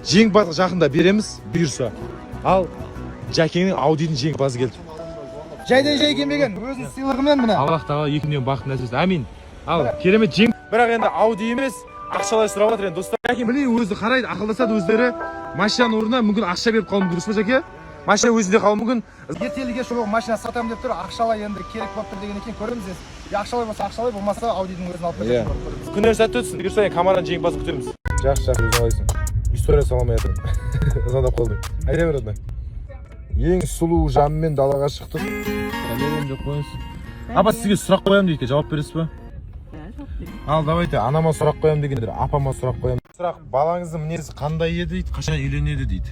Жеңімпазға жақында береміз, бұйырса. Ал Жәкеңнің Аудидің жеңімпазы келді. Жайдан жай келмеген, өзінің сыйлығымен міне. Аллах тағала екі дүниенің бақытын нәсіп етсін. Әмин. Ал керемет жең. Бірақ енді Ауди емес, ақшалай сұрап жатыр енді, достар. Жәке, міне, өзі қарайды, ақылдасады өздері. Машинаның орнына мүмкін ақша беріп қалуы мүмкін, дұрыс па, Жәке? Машина өзінде қалуы мүмкін. Ертелі кеш ол машина сатамын деп тұр, ақшалай енді керек болып тұр деген екен, көреміз енді. Я ақшалай болса ақшалай, болмаса Аудидің өзін алып кететін болып көреміз. Күндер сәтті өтсін. Бұйырса, енді Камараның жеңімпазын күтеміз. Жақсы, жақсы, өзің қалайсың? История сала алмай жатырмын. Звондап қалдым. Айта бер, родной. Ең сұлу жанмен далаға шықтық. Сәлем деп қойыңыз. Апа, сізге сұрақ қоямын дейді, жауап бересіз ба? Ал давайте, анама сұрақ қоямын дегендер, апама сұрақ қоямын. Сұрақ: балаңыздың мінезі қандай еді дейді, қашан үйленеді дейді.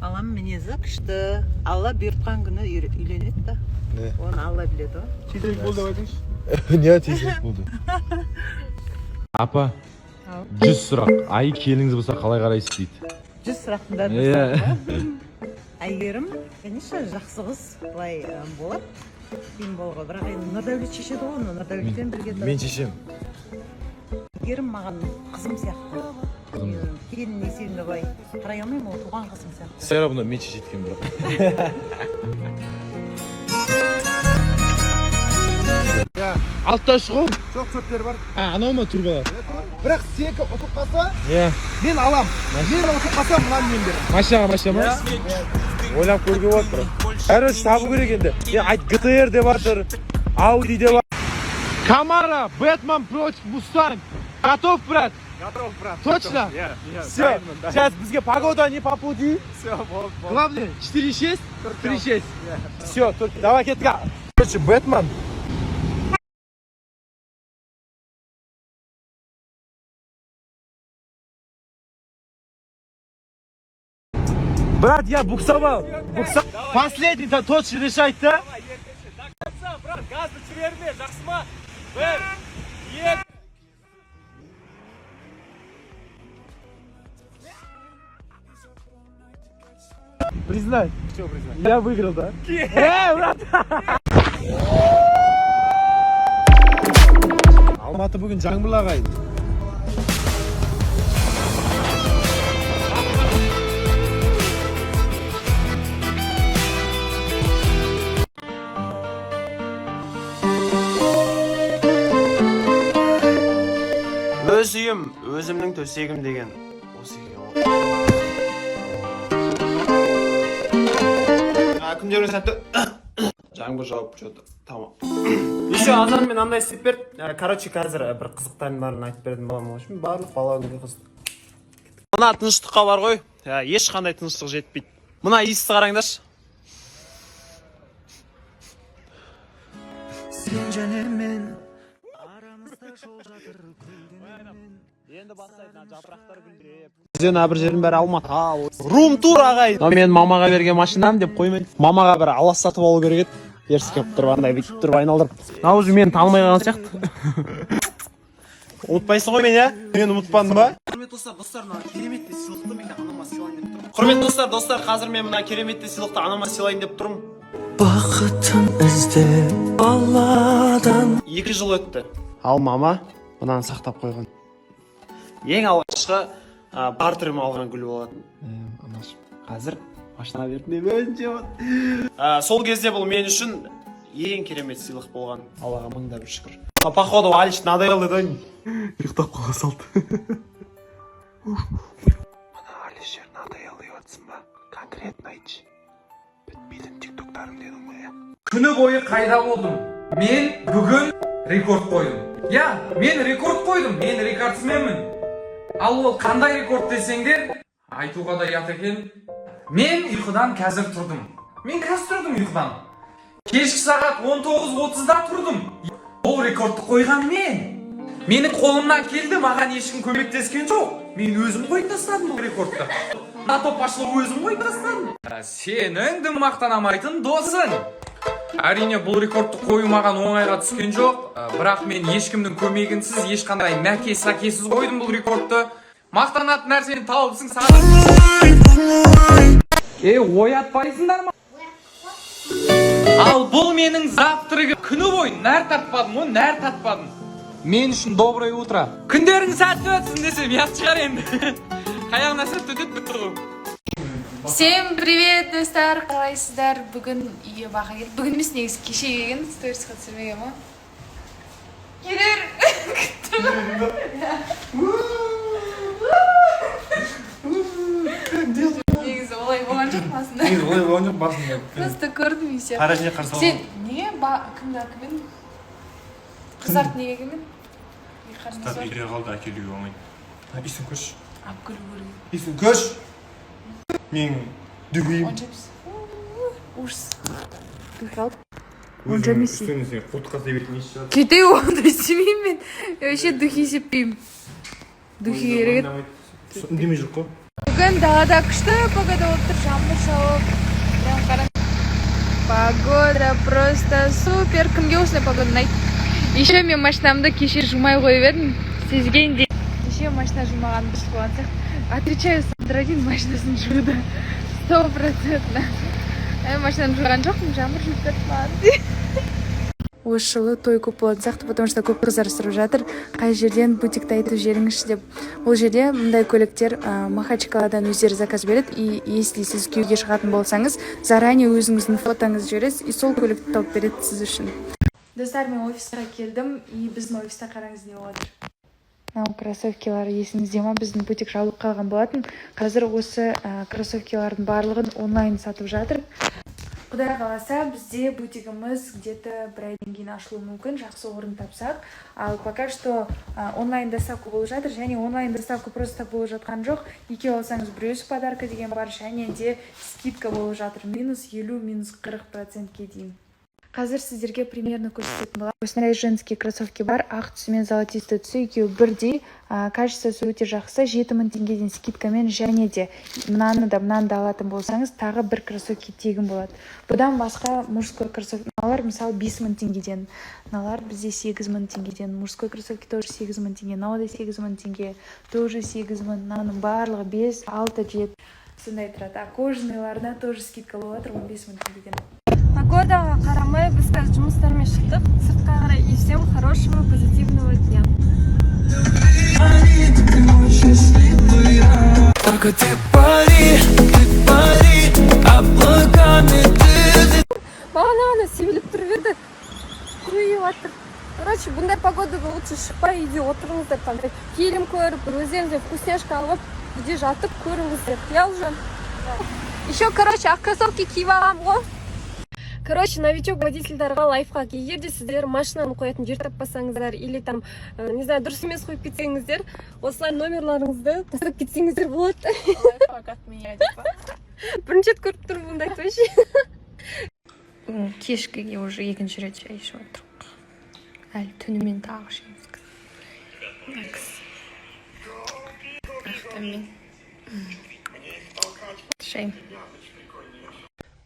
Балам мінезі күшті. Алла бұйыртқан күні үйленеді да. Не? Оны Алла біледі ғой. Тезірек бол деп айтыңызшы. Не, тезірек болды. Апа, 100 сұрақ. Ай келініңіз болса, қалай қарайсыз дейді. 100 сұрақтың бәрі бір Иә. сұрақ па? Әйгерім, конечно, жақсы қыз былай болады. Қиын болуға. Бірақ енді Нұрдәулет шешеді ғой оны. Нұрдәулетпен бірге тұрады. Мен шешем. Әйгерім маған қызым сияқты. Мен келін есебінде былай қарай алмаймын, ол туған қызым сияқты. Все равно мен шешеді екен бірақ. Алтыда үш қой. Жоқ, төрттері бар. А, анау ма турболар? Бірақ сенікі ұтып қалса, Иә. мен алам. Мен ұтып қалсам, мынаны мен беремін. Машинаға, машина ма? Ойлап көруге болады бірақ. Короче, табу керек енді. Е, айт, ГТР деп жатыр, Ауди деп жатыр. Камара, Бэтмен против Мустанг. Готов, брат? Готов, брат. Точно? Все. Все. Сейчас бізге погода не по пути. Все, вот, вот. Главное 4-6, 3-6. Все, давай, кеттік. Короче, Бэтмен. Брат, я буксовал. Последний-то точно решает, да? Брат, газды түсіре, жақсы ма? Бір, екі. Признай. Что признать? Я выиграл, да? Эй, брат! Алматы бүгін жаңбырлы, ағайын. Өз үйім, өзімнің төсегім деген осы екен ғой. А, күндеріңіз сәтті. Жаңбыр жауып, что-то тамам. Еще азанмен андай істеп берді. Короче, қазір бір қызықтардың барын айтып беретін боламын. В общем, барлық бала күнге қызық. Мына тыныштыққа бар ғой, ешқандай тыныштық жетпейді. Мына иісті қараңдаршы. Сен және мен. Енді бастайды мына жапырақтар гүлдеп. Бізден бір жердің бәрі Алматы. Рум тур, ағай. Мынау менің мамаға берген машинам деп қоймайды. Мамаға бір алас сатып алу керек еді. Ерсі келіп тұрып, андай бүйтіп тұрып айналдырып. Мынау уже мені танымай қалған сияқты. Ұмытпайсың ғой мені, иә? Мен ұмытпадым ба? Құрметті достар, достар, мына кереметтей сыйлықты мен анама сыйлайын деп тұрмын. Құрметті достар, достар, қазір мен мына кереметтей сыйлықты анама сыйлайын деп тұрмын. Бақытын іздеп алладан. 2 жыл өтті. Ал мама мынаны сақтап қойған. Ең алғашқы бартерім алған гүл болатын. Анашым, қазір машина бердім деп өзім. Сол кезде бұл мен үшін ең керемет сыйлық болған. Аллаға мың да бір шүкір. А, походу, Алиш надоел деді. Ұйықтап қала салды. Мына Алишер надоел деп жатсың ба? Конкретно айтшы. Бітпейтін тиктоктарым дедің ғой, иә? Күні бойы қайда болдым? Мен бүгін рекорд қойдым. Иә, мен рекорд қойдым, мен рекордсменмін. Ал ол қандай рекорд десеңдер, айтуға да ұят екен. Мен ұйқыдан қазір тұрдым. Мен қазір тұрдым ұйқыдан. Кешкі сағат 19:30-да тұрдым. Ол рекордты қойған мен. Менің қолымнан келді, маған ешкім көмектескен жоқ. Мен өзім қойып тастадым бұл рекордты. На то пошло, өзім қойып тастадым. Сенің дым мақтанамайтын досың. Әрине, бұл рекордты қою маған оңайға түскен жоқ, бірақ мен ешкімнің көмегінсіз, ешқандай мәке сәкесіз қойдым бұл рекордты. Мақтанатын нәрсені тауыпсың саған. Е, оятпайсыңдар ма? Ал бұл менің завтрагім. Күні бойы нәр тартпадым ғой, нәр тартпадым. Мен үшін доброе утро. Күндерің сәтті өтсін десем, ұят шығар енді. Аяғына сәтті өтеді, бітті ғой. Всем привет, достар! Қалайсыздар? Бүгін үйге Бақа келді. Бүгін емес, негізі кеше келген, сторисқа түсірмеген ма? Келер! Күттім. Негізі олай болған жоқ басында. Негізі олай болған жоқ басында. Просто көрдім и все. Қара жеріне қарсы. Сен неге ба кімді әкелмедің? Қыздарды неге әкелмедің? Не қарындас бар? Үйде қалды, әкелуге болмайды. Иісін көрші. Алып келу керек. Иісін көрші. Менің дүбейім. Онша емес. Ужас. Онша емес. Үстіңе сен қолтыққа себетін иіс шығады. Кетей, ондай істемеймін мен. Я вообще духи сеппеймін. Духи керек еді. Үндемей жүр қой. Бүгін далада күшті погода болып тұр, жаңбыр жауып. Прям қара. Погода просто супер. Кімге осындай погода ұнайды? Еще мен машинамды кеше жумай қойып едім. Сезгендей. Кеше машина жумаған дұрыс болған сияқты. Отрицаю, Сандрадин машинасын жуды. 100%-но. Мен машинаны жуған жоқпын, жаңбыр жуып берді маған. Осы жылы той көп болатын сияқты, потому что көп қыздар сұрап жатыр, қай жерден, бутикті айтып жіберіңізші деп. Ол жерде мындай көйлектер Махачкаладан өздері заказ береді, и если сіз күйеуге шығатын болсаңыз, заранее өзіңіздің фотоңызды жібересіз, и сол көйлекті тауып береді сіз үшін. Достар, мен офисқа келдім, и біздің офиста қараңыз, не болып жатыр. Мынау кроссовкилар есіңізде ма? Біздің бутик жабылып қалған болатын. Қазір осы кроссовкилардың барлығын онлайн сатып жатыр. Құдай қаласа, бізде бутигіміз где-то бір айдан кейін ашылуы мүмкін, жақсы орын тапсақ. Ал пока что онлайн доставка болып жатыр, және онлайн доставка просто так болып жатқан жоқ. Екеу алсаңыз, біреусі подарка деген бар, және де скидка болып жатыр, минус 50, минус 40%-ке дейін. Қазір сіздерге примерно көрсететін боламын. Осындай женский кроссовки бар, ақ түсі мен золотистый түсі, екеуі бірдей, качествосы өте жақсы, 7000 теңгеден скидкамен, және де мынаны да, мынаны да алатын болсаңыз, тағы бір кроссовки тегін болады. Бұдан басқа мужской кроссовки, мыналар, мысалы, 5000 теңгеден, мыналар бізде 8000 теңгеден, мужской кроссовки тоже 8000 теңге, мынау да 8000 теңге, тоже 8000, мынаның барлығы 5, 6, 7 сондай тұрады. А кожаныйларына тоже скидка болып жатыр, 15 000 теңгеден. Погодаға қарамай, біз қазір жұмыстармен шықтық сыртқа қарай, и всем хорошего позитивного дня. Только ты пари облаками ты. Бағана ғана себелеп тұрып еді, құйып жатыр. Короче, бұндай погодада лучше шықпай, үйде отырыңыздар, там фильм көріп, бір өздеріңізге вкусняшка алып, үйде жатып көріңіздер, иә, Ұлжан? Еще, короче, ақ кроссовки киіп алғанмын ғой. Короче, новичок водительдарға лайфхак: егер де сіздер машинаны қоятын жер таппасаңыздар или там не знаю, дұрыс емес қойып кетсеңіздер, осылай номерларыңызды тастап кетсеңіздер болады. Лайфхак от меня деп па? Бірінші рет көріп тұрмын бұндайды вообще. Кешкіге уже екінші рет шай ішіп отырмық. Әлі түнімен тағы ішеміз. Мына кісі мен шай.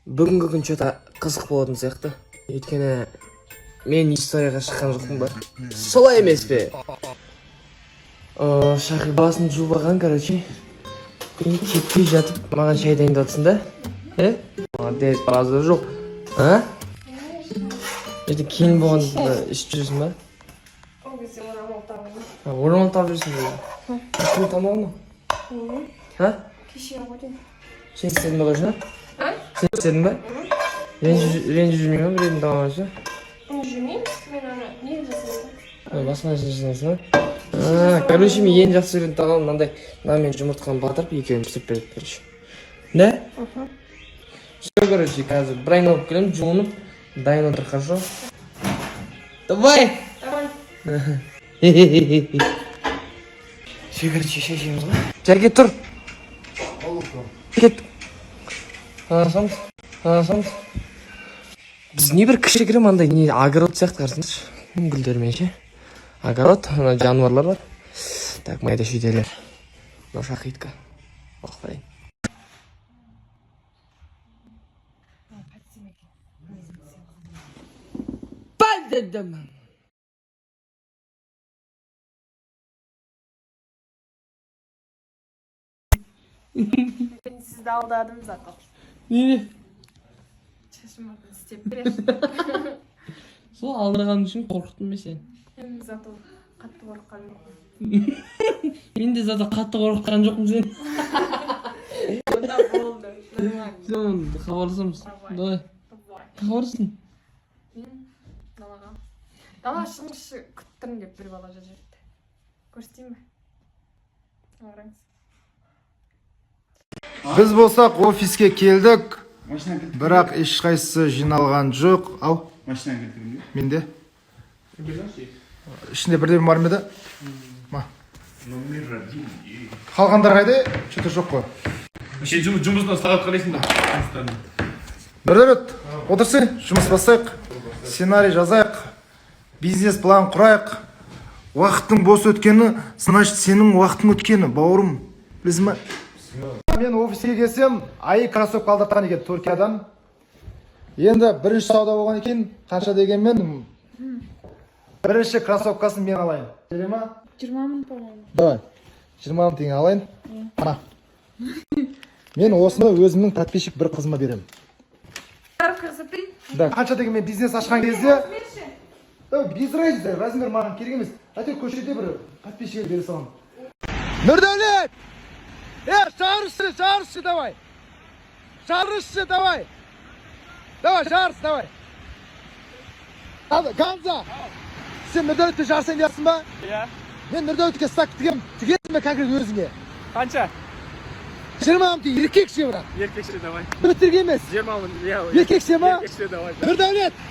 Бүгінгі күн че-то қызық болатын сияқты, өйткені мен историяға шыққан жоқпын ба, солай емес пе? Шахи басын жуып алған, короче, и кетпей жатып маған шай дайындап жатсың да. Е, молодец, базар жоқ. А ертең келін болғанда ішіп жүресің ба? Ол кезде орамал тағамын. А, орамал тағып жүрсің бе? Кім тамағын? А? Кеше ғой деймін. Сен істедің ба, точно? А? Сен істедің ба? Ренжіп жүрмей ма біреудің тамағын ше? Жүрмеймін мен, ана не жасаймын. А, басқа нәрсе жасайсың ба? А, короче, мен ең жақсы көретін тағам мынандай: нан мен жұмыртқаны батырып, екеуін пісіріп береді, короче, да. Все, короче, қазір бір айналып келемін, жуынып дайын отыр, хорошо? Давай. Давай. Все, короче, шай ішеміз ғой. Жәке, тұр, кеттік. Танысамыз, танысамыз. Біз не бір кішігірім андай не огород сияқты, қарасаңдаршы, гүлдермен ше, огород. Ана жануарлар бар, так, майда шүйделер. Мынау шахидка, оқып қарайын. Мен сізді алдадым зато. Не? Шашым істеп береді. Сол алдырғаның үшін қорқыттым мен сені. Мен зато қатты қорыққан жоқпын. Мен де зато қатты қорқытқан жоқпын сені. Онда болды, нормально. Все, хабарласамыз. Давай. Хабарласын. Мен далаға. Далаға шығыңызшы, күтіп тұрмын деп бір бала жазып жіберіпті. Көрсетейін бе? Қараңыз. Біз болсақ, офиске келдік, бірақ ешқайсысы жиналған жоқ. Ау, Машинаны келтірдім. Менде ішінде бірдеме бар ма еді? Ма. Номер один. Қалғандар қайда? Че-то жоқ қой. Сен жұмысынан сағат қарайсың да. Жұмыстан. Нұрдәулет, отырсай, жұмыс бастайық, сценарий жазайық, бизнес план құрайық. Уақыттың бос өткені, значит, сенің уақытың өткені, бауырым, білесің ба? Мен офиске келсем, ай, кроссовка алдыртқан екен Түркиядан. Енді бірінші сауда болған екен, қанша дегенмен бірінші кроссовкасын мен алайын. Келе ма? 20 000, по-моему. Давай, 20 000 теңге алайын. Ма. Мен осыны өзімнің подписчик бір қызыма беремін. Красоты. Да. Қанша дегенмен бизнес ашқан кезде. Да, без разницы, размер маған керек емес. Әйтеуір көшеде бір подписчикке бере саламын. Нұрдәулет! Е, жарысшы, жарысшы, давай! Жарысшы, давай! Давай, жарыс, давай! Ал, Гамза! Сен Нұрдәулетпен жарысайын дейсің ба? Иә. Мен Нұрдәулетке ставка тігемін. Тігесің бе конкретно өзіңе? Қанша? 20 000 теңге, еркекше бірақ. Еркекше, давай. Өтірік емес. 20 000, иә. Еркекше ма? Еркекше, давай. Нұрдәулет!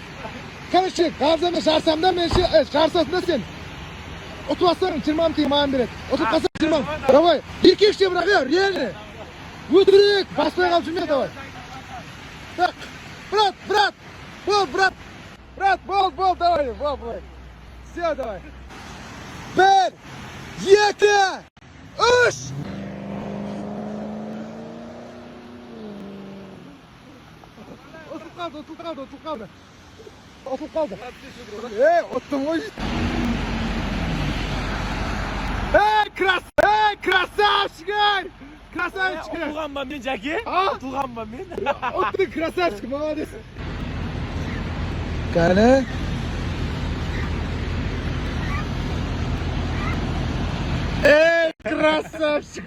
Короче, Гамзамен жарысамын да, мен ше, жарысасың да сен. Ұтып алсаң, 20 000 теңге маған береді. Ұтып қалсаң, 20 000. Давай, еркекше бірақ, е, реально. Өтірік, баспай қалып жүрме, давай. Так, брат, брат, бол, брат, брат, бол, бол, давай, бол, бол. Все, давай. Бір, екі, үш! Ұтылып қалды, ұтылып қалды, ұтылып қалды. Ұтылып қалды. Ей, ұттым ғой. Ей, ей, красавчик, ей! Красавчик! Ұтылған ба мен, Жәке? А? Ұтылған ба мен? Ұттың, красавчик, молодец. Кәні. Ей, красавчик!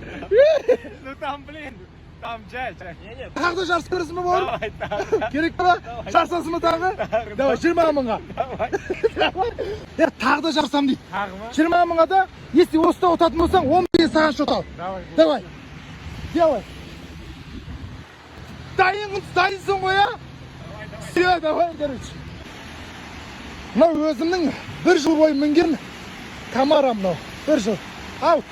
Ну там, блин, там жай, жай. Не, не. Тағы да жарысып көресің ба, бауырым? Давай, тағы. Керек па? Жарысасың ба тағы? Давай, 20 000-ға. Давай. Давай. Е, тағы да жарысамын дейді. Тағы ма? 20 000-ға да, если осыда ұтатын болсаң, 10 000 саған счет ал. Давай. Давай. Делай. Дайын, дайынсың ғой, а? Все, давай, короче. Мынау өзімнің бір жыл бойы мінген Камара мынау. Бір жыл. Ау.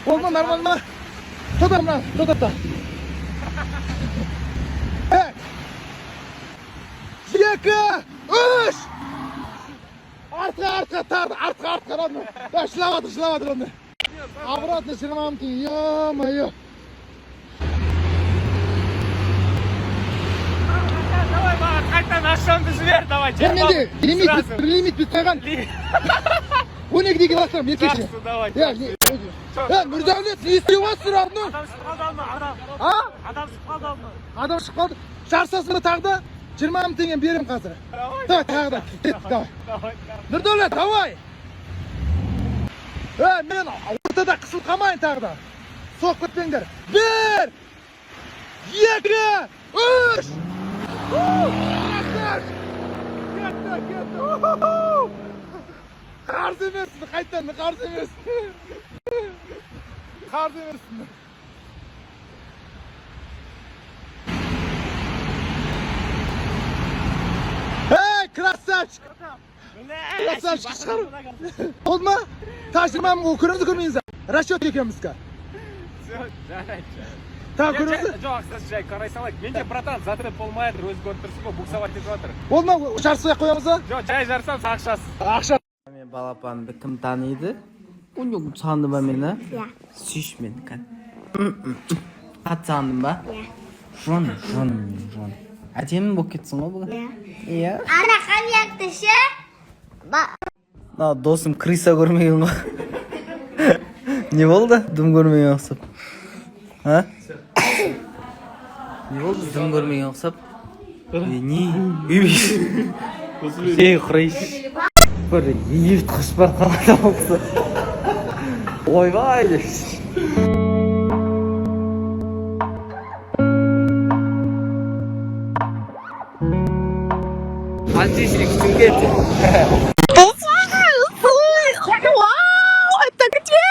Болды ма, нормально ма? Тоқта мына, тоқта. Бір, екі, үш! Артқа, артқа, тағы, артқа, артқа, родной. Да, жылап жатыр, жылап жатыр, родной. Обратно 20 000 теңге, ё-моё. Давай, маған қайтадан ақшамды жібер, давай. Е, менде лимит, Сразу. Лимит бітіп қойған. 12-де келіп жатырмын, еркекше. Жақсы, давай. Е, е, Нұрдәулет, не істеп жатсың, родной? Адам шығып қалды алма, адам. А? Адам шығып қалды алма. Адам шығып қалды. Жарысасың ба тағы да? 20 000 теңгені беремін қазір. Давай. Давай, тағы да. Кет, давай. Давай. Нұрдәулет, давай. Е, мен ортада қысылып қалмайын тағы да. Соғып кетпеңдер. Бір, екі, үш! Красавчик! Кетті, кетті. Уху! Қарсы емессің, қайтадан қарсы емессің. Қарсы емессің. Ей, красавчик! Красавчик, шығар. Болды ма? Тағы 20 000 көреміз, көрмейміз. Расчет екеуміз. Все, жарайды. Тағы көреміз. Жоқ, ақшасы жай қарай салайық. Менде, братан, зацеп болмай жатыр, өзі көріп тұрсың ғой, буксовать етіп жатыр. Болды ма? Жарыспай ақ қоямыз ба? Жоқ, жай жарысамыз, ақшасы. Ақша. Мен балапанымды кім таниды? Сағындың ба мені? Иә. Сүйші мені, кән. Қатты сағындың ба? Иә. Жаным, жаным менің, жаным. Әдемі болып кетсің ғой бүгін. Иә. Иә. Ана хомякты ше? Мына досым крыса көрмеген ғой. Не болды? Дым көрмеген ұқсап. А? Не болды? Дым көрмеген ұқсап. Е, не? Ей, құрайшы. Бір Египет қашып барып қалған болса. Ойбай деп. Полицейский күтім келді. Вау, это где?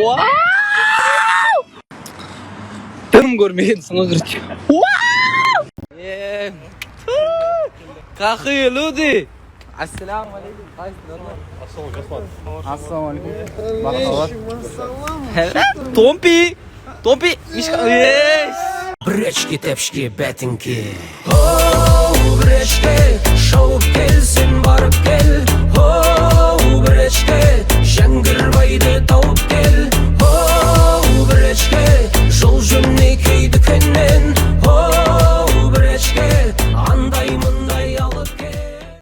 Вау! Дым көрмегенсің ғой, короче. Е, какие люди! Ассаламу алейкум, қалайсыңдар? Ассалаумағалейкум. Томпи! Томпи! Мишка! Ей! Бречки, тепшки, бәтіңке. Оу, бречке, шауып келсін барып.